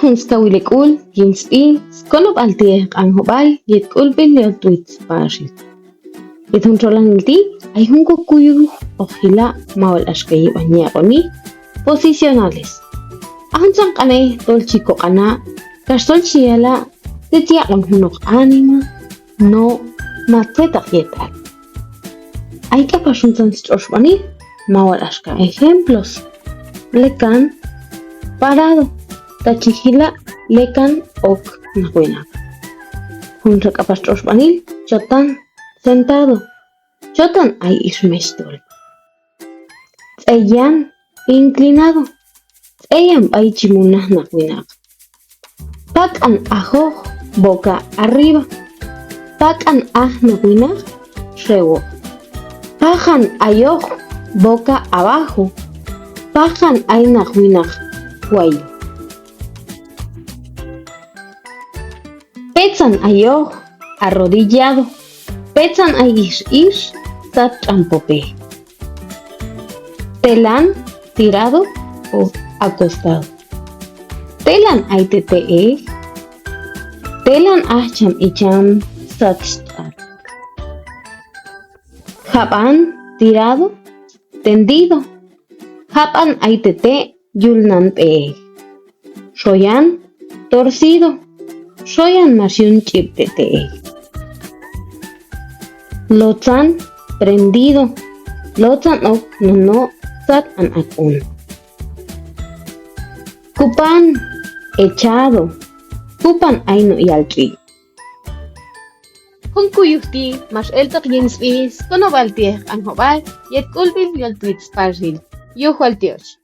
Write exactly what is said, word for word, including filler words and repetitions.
jun skawil hek'ul yin sb'i skonob'al ti'ej Q'anjob'al yet K'ulb'il Yol Twitz Paxil. Yet jun txolanil ti' ay jun kokuyuj hoq jila' ma wal axka yib'an yaq'oni, posicionales. A juntzan q'anej tol chi koq'ana' kax tol chi yala' tzet yaq'on junoq anima, no' ma tzetaq yetal. Ay k'apax juntzan stx'oxb'anil ma wal axka ejemplos: lekan, parado, ta chi jila' lekan ok naq winaq. Junxa k'apax tx'oxb'anil: chotan, sentado, chotan ay ix mexhtol. Tz'eyan, inclinado, tz'eyan b'ay chi munaj naq winaq. Pak'an ajoq, boca arriba, pak'an aj naq winaq, xewoq. Pajan ayoq, boca abajo, pajan ay naq winaq, wayi. Petzan ayoq, arrodillado, petzan ay ix ix, sat tx'an popej. Telan, tirado o acostado. Telan ay tete'ej, telan aj cham icham, sat tx'an. Jab'an, tirado, tendido, jab'an ay tete' yul nan b'eej. Xoyan, torcido, xoyan max yun ch'ib' tete'ej. Lotzan, prendido, lotzan ok no' no' sat an ak'un. Kupan, echado, kupan ay no' yal tx'i'. Jun kuyuj ti' max eltoq yin sb'i skonob'al ti'ej Q'anjob'al yet K'ulb'il Yol Twitz Paxil. Yuj wal tyoxh.